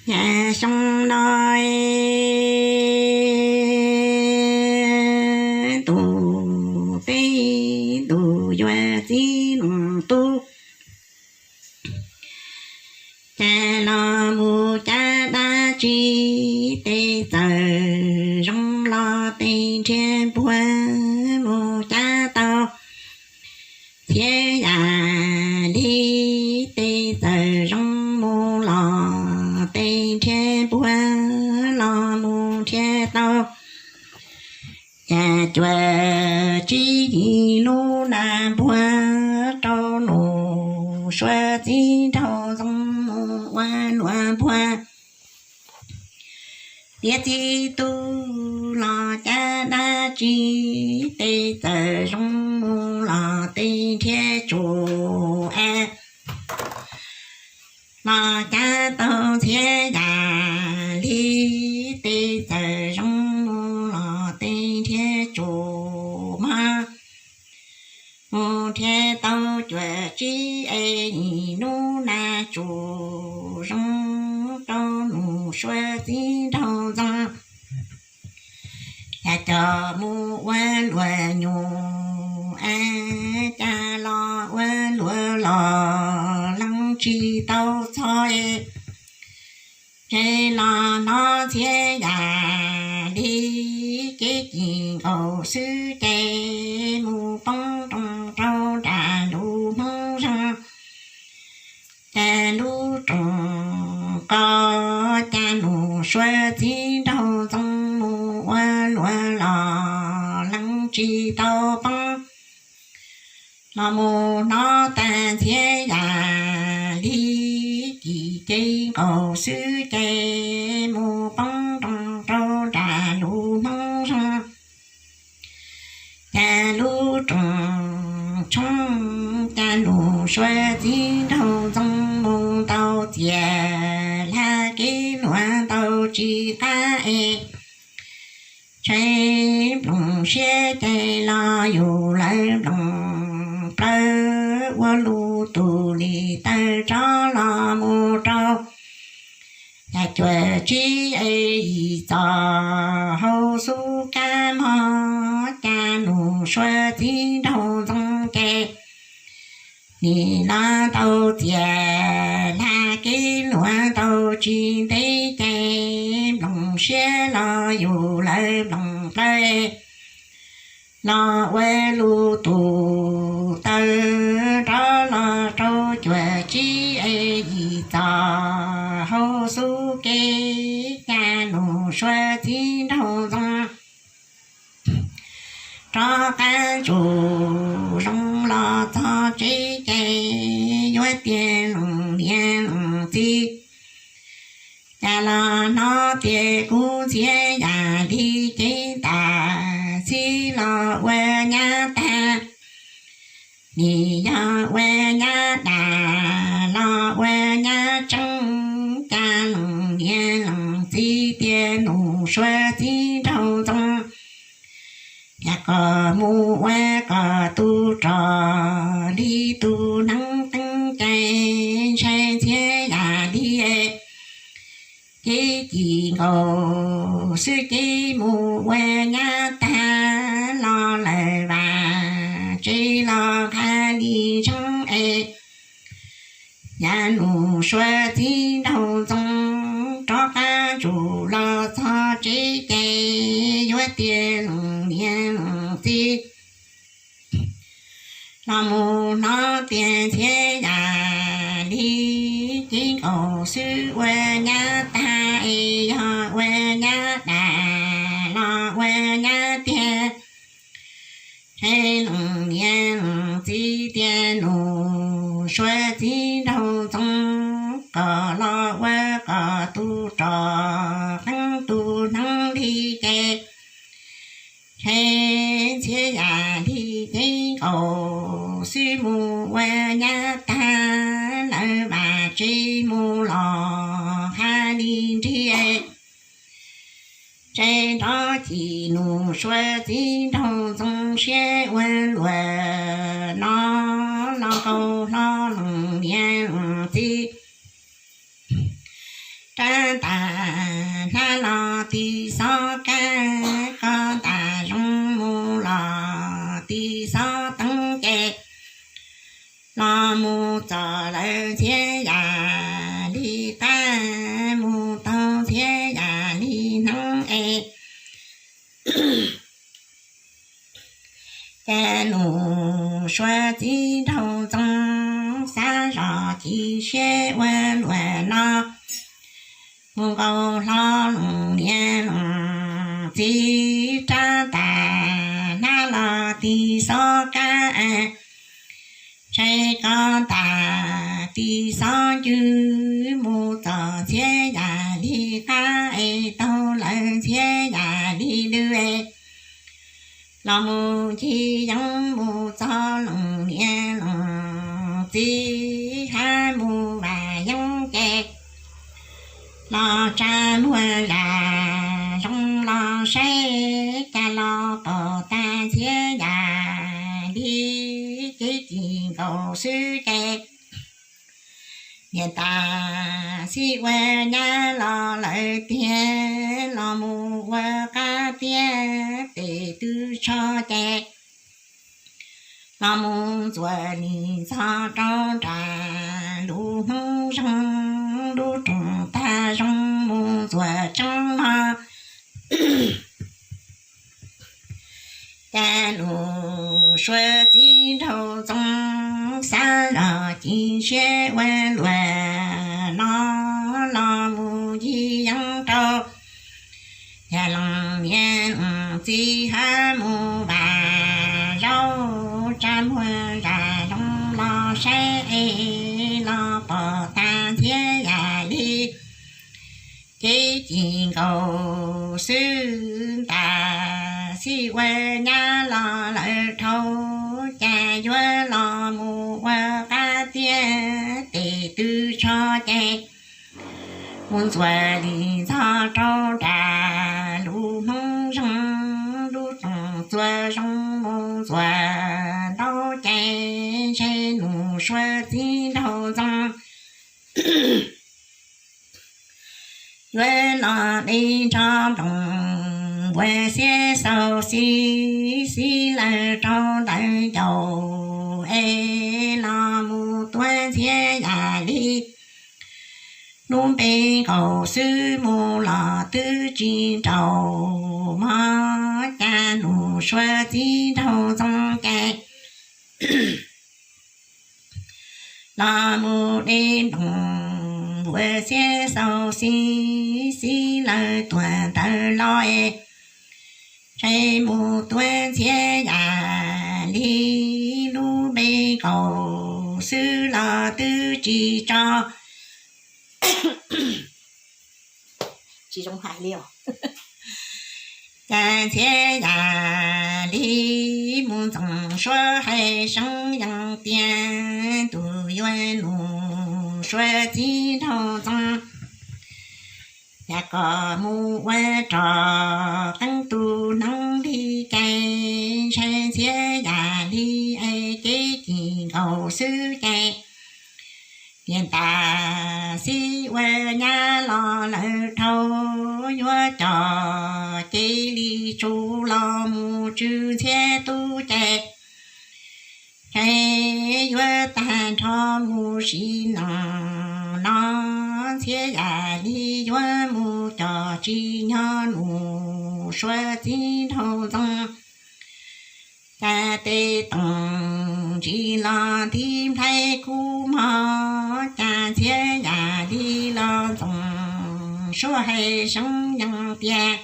Yog xyoo no tus peb tus yuav txiv nus tub, cas los mus cab dab tsi, tej txawm zoo los tej nrhiav npuag, mus cab tau txhiab yam li, tej txawm zoo mus los tej nrhiav npuag, los mus nrhiav tau yam cuam tsib yim lub nas npuag, rau nus suav txiv nraug ntxoo mus ua luam npuag. Tiav txiv tub los cab dab tsi, tej txawm zoo mus los tej nrhiav tsuj a, los cab tau txhiab yam li, tej txawm zoo mus los tej nrhiav tsuj mog, mus nrhiav tau cuam tsib e yim lub nas tsuj zoo, rau nus suav txiv nraug ntxoo yam coj mus ua luam nyuj a, cas los ua luam los leej tsis tau txhob e, ces los hnov txhiab yam li, kev kis nkaus xwb ces mus poob roo rau nram lub hmoob zeeg. Cas lub rooj qos, cas nus suav txiv nraug ntxoo mus ua luam los leej tsis tau poob, los mus hnov tag txhiab yam li, kis kev nkaus xwb ces mus poob roo rau nram lub hmoob zeeg. Cas lub rooj tshoob, cas nus suav txiv nraug ntxoo mus ntau txias, hla kev luam ntau tsis qab es, tsheb nploos siab ces los yus lawv nploos plawv, ua lus tus li taw rov los mus rau yam cuam tsib e yim txos hauv xub kab mog, cas nus suav txiv nraug ntxoo ces nim no tau txias, hla kev luam ntau tsis ntev ces nploos siab los yus lawv nploos plawv, los ua lus tus taw rov los rau cuam tsib e yim txos hauv xub kev, cas nus suav txiv nraug ntxoo rov qab ntsug zoo los txog tsev ces yuav tias leej niam leej txiv, cas los hnov tias kub ntxhiab yam li, cev tas txhib los ua nyab tag, nim yog ua nyab dag los ua nyab tseeb, cas leej niam leej txiv tias nus suav txiv nraug ntxoo, yam kom mus ua kom tu rog li tus neev teeb cai, ntshai ntxhiab yam li, kev kis nkaus xwb kev mus ua nyab tag, los lawm vam tsev los qha li ntseeb es, yam nus suav txiv nraug ntxoo rov qab ntsug los txog tsev ces yuav tias leej niam leej txiv los mus hnov tias ntxhiab yam li, cev nkaus xwb ua nyab tag es yog ua nyab dag los ua nyab tiag. Ces leej niam leej txiv tias nus suav txiv nraug ntxoo, kom los ua kom tu rog qeeb tus neev li ces, ces ntxhiab yam li cev nkaus xwb mus ua nyab tag, lawv vam tsev mus los qha li nrig, ces nrov cim nus suav txiv nraug ntxoo siab ua luam no, los nkaus hlo leej niam leej txiv rab ntas hnab los ti xob kab, koj ntas zoo mus los ti xob teeb ces los mus txog lawv Ntxhiab Yam Lig qab, mus taug Ntxhiab Yam Lig hneev es cas Nus Suav txiv nraug Ntxoo xav zos ci siab ua luam no mus nkaus hlo Loos niam Loos txiv rab ntas hnab los ti xob kab, ntshe koj ntas ti xob ncw mus txog Ntxhiab Yam Lig qab es taug lawv Ntxhiab Yam Lig lw los mus ncig yeeb mus txog Loos niam Loos txiv hab mus vam yeeb ces los tsa muag zam zoo los saib cas los pom tag Ntxhiab Yam Lig kev cim nkaus xwb ces niam tais xib ua nyab los lawv tiag los mus ua qab tiag tes twb tsho ces los mus ntxuav lis ntxog rau nram lub hmoob zoov lub roos tag zoo mus ntxuav tseeb no. Cas Nus Suav txiv nraug Ntxoo xav zos ci siab ua luam no los mus ncig yeeb rau yam Loos niam Loos txiv hab mus vam zaub tsa muag zam zoo los saib es los pom tag Ntxhiab Yam Lig kev cim nkaus xwb ntag. Xib ua nyab los lawv dhau cas yuav los mus ua qab tiag tes twb tsho ces mus ntxuav lis ntxog rau nram lub hmoob zoov lub roos txua zoo mus ntxuav ntau ces ntshe Nus Suav txiv nraug Ntxoo yuav los de nrog nploos npua xiab xaus xib xib lawm rau ntawm ncaus es los mus tuav Ntxhiab Yam Lig lub npe nkaus xwb mus los twb tsis nraus mog. Cas Nus Suav txiv nraug Ntxoo ces los mus de nploos npua xiab xaus xib xib lawm tuam ntawd los es ntshe mus tuav Ntxhiab Yam Lig lub npe nkaus xwb los twb tsis tso tsis zoo hais li os. Cas Ntxhiab Yam Lig mus ntxoov suab hais seeb yees tias tus yuav Nus Suav txiv nraug Ntxoo yam kom mus ua rog qeeb tus hneev li cas ntshe Ntxhiab Yam Lig es kev cim nkaus xwb ces niam tais xib ua nyab los lawv dhau yuav coj ces li tsuv los mus tsw Ntxhiab tub ces ntshe yuav tag nrho mus sim neej no Ntxhiab Yam Lig yuav mus coj tsis nyob Nus Suav txiv nraug Ntxoo. Cas tej toom ntsis los ntiv nplhaib kub mog, cas Ntxhiab Yam Lig los ntxoov suab hais seeb yees tias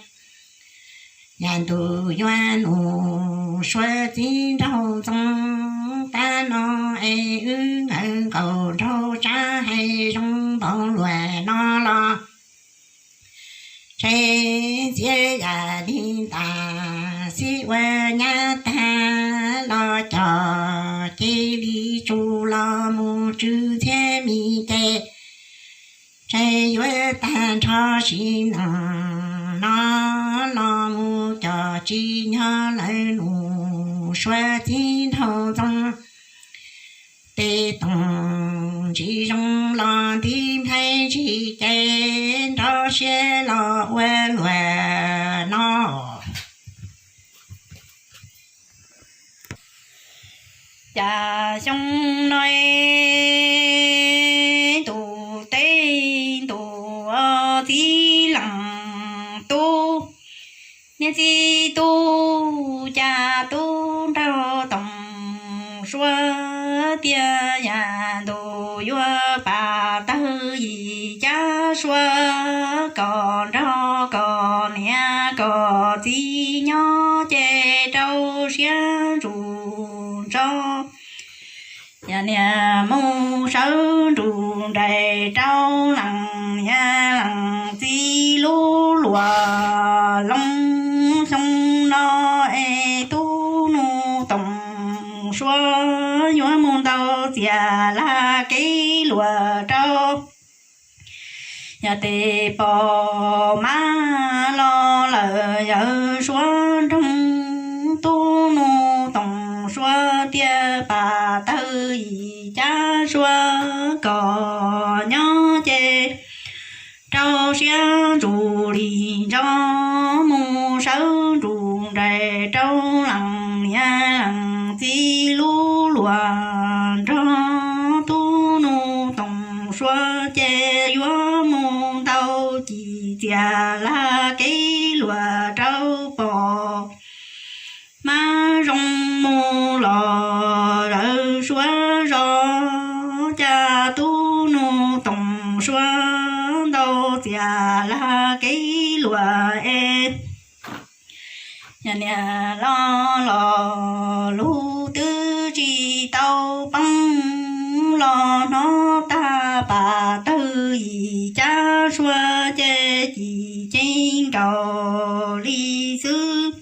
yam ntus yuav Nus Suav txiv nraug Ntxoo tab no es wb nkawd nkaus nraug tsab hais zoo npaum luam no los ntshe Ntxhiab Yam Lig ntas xib ua nyab tag los coj ces li tsuv los mus tsw Ntxhiab Mis ces ntshe yuav tag nrho sim neej no los mus coj tsis nyob lawm Nus Suav txiv nraug Ntxoo. Tej toom ntsis zoo los ntiv nplhaib ntsis ces siab los ua luam no. Cas xyoo no ntuj teb ntuj txiv leej tub, niag txiv tub cas tub nraug Toom Suav tiag, yam ntuj yuav pam tawg yim cab sua, kom nraug kom niam kom txiv nyob ces rau siab ntsum ntsov. Yog niag mus sawv nrus nraim rau leej niam leej txiv lub luam loo xyoo no es tub nus Toom Suav yuav mus ntaus txias lag kev luam rau. Yog tes pom mab los lawm yawg Suav nroog, tub nus Toom Suav tiag pam tawg yim cab sua, kom nyob ces rau siab ntsum li ntsov, mus sawv nrus nraim rau leej niam leej txiv lub luam nrog, tub nus Toom Suav ces yuav mus ntaus cim txias lag kev luam rau pom mab zoo mus los lawv Suav zos, cas tub nus Toom Suav ntaus txias lag kev luam es yog niag los los lub twb tsis tau poob, los hnov tag pam tawg yim cab sua ces cim ceeb nkaus li xwb.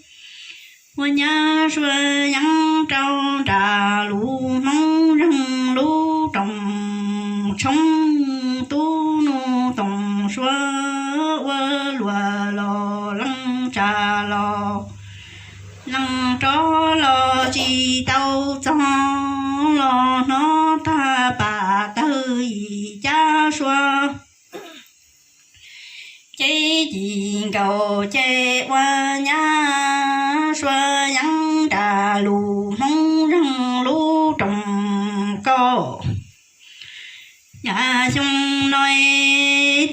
Ua nyab sua yeeb rau nram lub hnub zeeg lub rooj tshoob, tub nus Toom Suav ua luam los leej tsa los leej rov los tsis tau txog, los hnov tag pam tawg yim cab sua ces cim nkaus ces ua nyab sua yeeb nram lub hnub zeeg lub rooj kaum. Yog xyoo no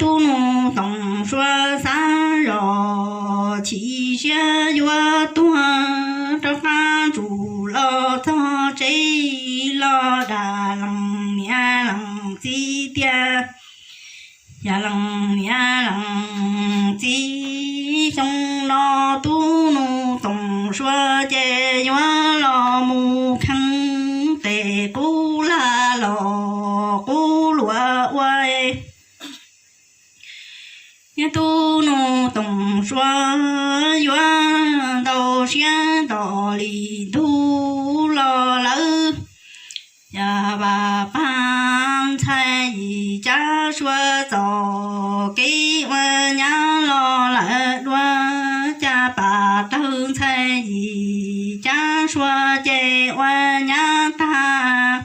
tub nus Toom Suav xav zos chim siab yuav tuag, rov qab ntsum los txog tsev los dag leej niam leej txiv tias, yog leej niam leej txiv, xyoo no tub nus Toom Suav ces yuav los mus kheej tes qub lag los qub luam ua. Yog tub nus Toom Suav yuav ntau siab nto li ntug los lawm, yog vam pag ntxhais yim cab sua txoj kev ua nyab los lawm dua, cas pam tawg ntxhais yim cab sua ces ua nyab tag.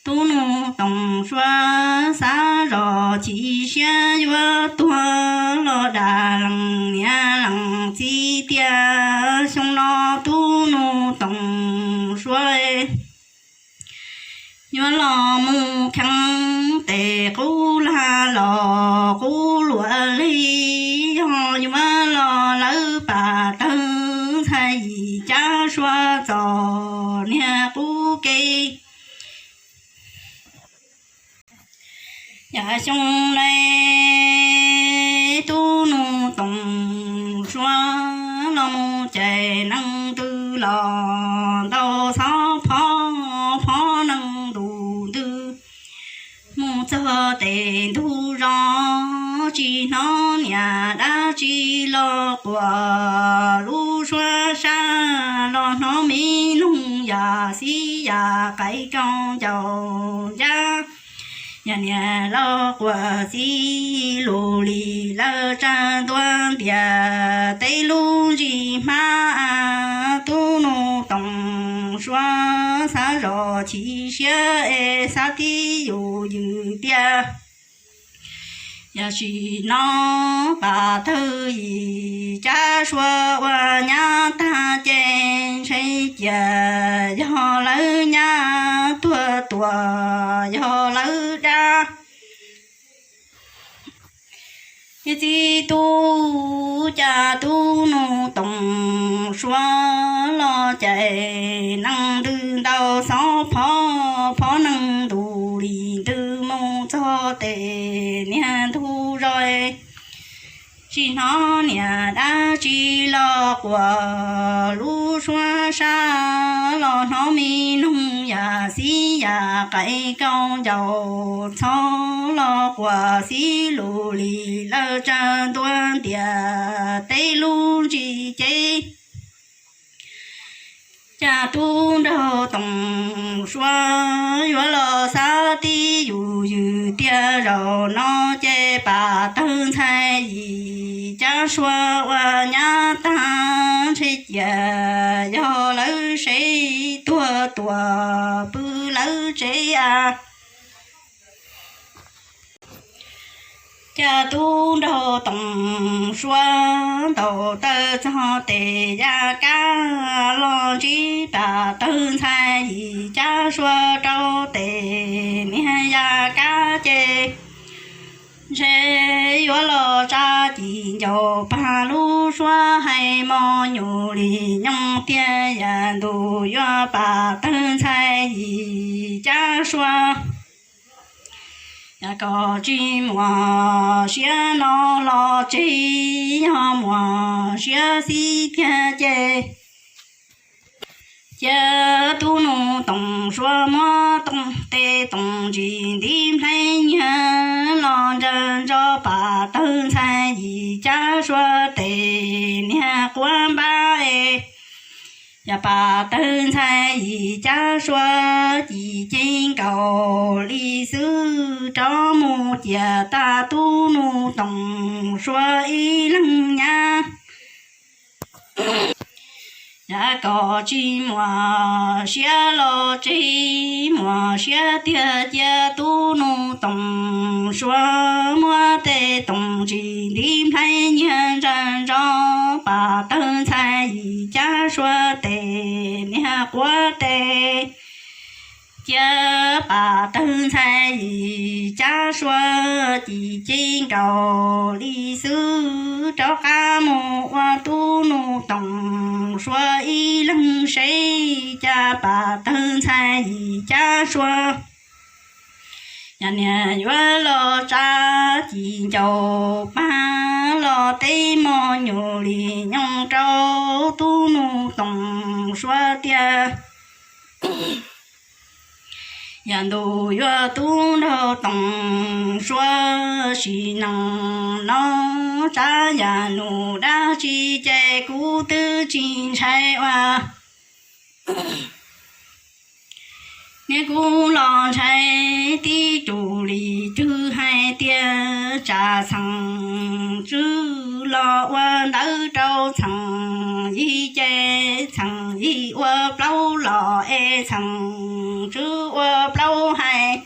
Tub nus Toom Suav xav zos chim siab yuav tuag los dag leej niam leej txiv tias, xyoo no tub nus Toom Suav yuav los mus kheej tes qub lag los qub luam li, yog yuav los lawm pam tawg ntxhais yim cab sua txoj niag qub kev. Yog xyoo no tub nus Toom Suav los mus cais neeg ntws los ntau xov phob, phob neeg ntus ntws. Mus txog tes ntug zos tsis hnov niam dab tsi los quas lub suab sab, los hnov me noog yam xib yam qais rau ncaus ncaj. Yog niam los quas txiv lus li lawv tsa ntua ntias teb lub ntsis hmab. Tub nus Toom Suav xav zos chim siab es xav tib yus yws tias, Yog sim no Pam Tawg Yim Cab Sua ua nyab tag ces ntshe cia yog lawv nyab tuag tuag yog lawv dab. Txiv tub, cas tub Nuj Toom Sua los cais neeg ntws ntau xov phov, phov neeg ntus li ntws mus txog tes niag ntug zos. Tsis hnov niam dab tsi los quas lub suab sab, los hnov me noog yam xib yam qais kaus ncaus txhob los quas xib lus li lawv tsaws ntua ntias teb lub ntsis ces. Cas tub nraug Toom Sua yuav los xav tib yus ywm tiag, zaum no ces Pam Tawg Ntxhais Yim Cab Sua ua nyab tag ntshe cia yog lawv sev tuag tuag pw lawv tsev a. Cas tub nraug Toom Sua ntaus taw txog tes ya kab los ntsib Pam Tawg Ntxhais Yim Cab Sua rau tes niag ya kab ces ntshe yuav los tsa cim ncaus pag lub suab hais mos nyuj li nyoos tiag yam ntus yuav Pam Tawg Ntxhais Yim Cab Sua. Yog kom tsis muaj siab no los tseg, yog muaj siab xib tiag ces cia tub Nuj Toom Sua muab tooj tes toom ntsis ntiv nplhaib nyiag los ntsaws ntso Pam Tawg Ntxhais Yim Cab Sua tes niag quav npab es. Yog Pam Tawg Ntxhais Yim Cab Sua cim ceeb nkaus li xwb rov mus cia tag tub Nuj Toom Sua ib leeg nyab. Yog kom tsis muaj siab los tseg, muaj siab tiag cia tub Nuj Toom Sua muab tes toom ntsis ntiv nplhaib nyiag ntsaws ntso Pam Tawg Ntxhais Yim Cab Sua tes niag quav tes. Cia Pam Tawg Ntxhais Yim Cab Sua cim ceeb nkaus li xwb rov qab mus ua tub Nuj Toom Sua ib leeg seb cas Pam Tawg Ntxhais Yim Cab Sua yog niag yuav los tsa cim ncaus pag los teb mos nyuj li nyoos rau tub Nuj Toom Sua tiag. Yam ntus yuav tub nraug Toom Sua sim neej no, tsab yam nus dab tsi ces kuv twb tsis ntshai ua. Niag kuv los ntshai tib tug li twg hais tias tsam txheem tswb los ua ntawv rau txheem yig ces txheem yig ua plaub los es txheem tswb ua plaub hais.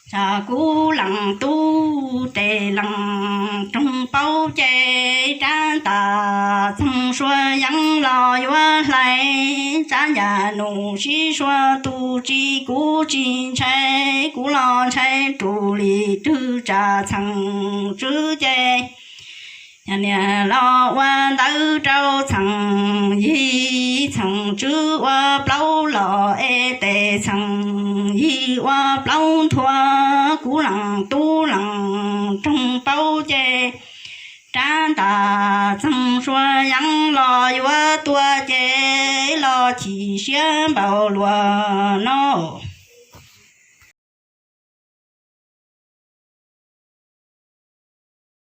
Tsam kuv leej tub tes leej roog paub ces rab ntas txeeg sua yeeb los yuav hlais. Tsab yam nus sib sua tus tsis kuv tsis ntshai, kuv los ntshai rus li twg tsam txheem tswb ces yog niag los ua ntawv rau txheem yig, txheem tswb ua plaub los es tes txheem yig ua plaub nthua. Kuv leej tub leej roog paub ces rab ntas txeeg sua yeeb los yuav tuag ces los chim siab npaum luaj no.